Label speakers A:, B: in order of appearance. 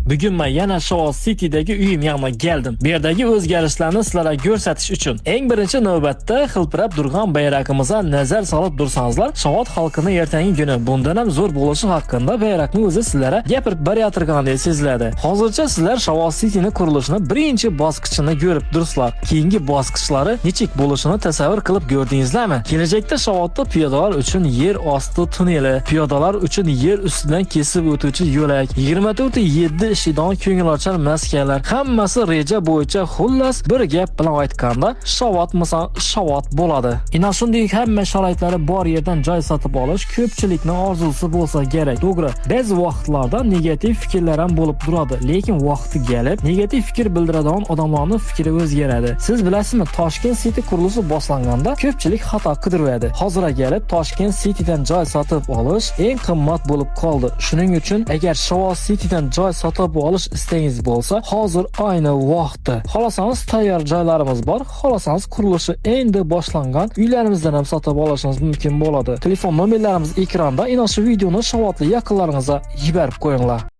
A: Bugun men yana Shavat City'dagi uyim yoniga keldim. Bu yerdagi o'zgarishlarni sizlarga ko'rsatish uchun. Eng birinchi navbatda xilpirab turgan bayrog'imizga nazar solib tursangizlar, Shavat xalqini ertangi kuni bundan ham zo'r bo'lishi haqida bayroqning o'zi sizlarga gapirib berayotgandek seziladi. Hozircha sizlar Shavat City'ni qurilishini birinchi bosqichini ko'rib turibsizlar. Keyingi bosqichlari nechik bo'lishini tasavvur qilib ko'rdingizlarmi? Kelajakda Shavatda piyodalar uchun yer osti tunneli, piyodalar uchun yer ustidan kesib o'tuvchi yo'lak, 24/7 ishlaydigan ko'ngilochar maskanlar, hammasi reja bo'yicha. Xullas, bir gap bilan aytganda, Shavatmisan, Shavat bo'ladi. Ina shunday hamma sharoitlari bor yerdan joy sotib olish ko'pchilikning orzusi bo'lsa kerak. To'g'ri, ba'zi vaqtlarda negativ fikrlar ham bo'lib turadi, lekin vaqti kelib negativ fikr bildiradigan odamlarning fikri o'zgaradi. Siz bilasizmi, Toshkent City qurilishi boshlanganda ko'pchilik xato qidiradi. Hozirga kelib Toshkent Citydan joy sotib olish eng qimmat bo'lib qoldi. Shuning uchun agar Shavat Citydan joy sotib olish istagingiz bo'lsa, hozir ayni vaqti. Xohlasangiz, tayyor joylarimiz bor, xohlasangiz, qurilishi endi boshlangan uylarimizdan ham sotib olishingiz mumkin bo'ladi. Telefon nomerlarimiz ekranda. Ina shu videoni shavatli yaqinlaringizga yuborib qo'yinglar.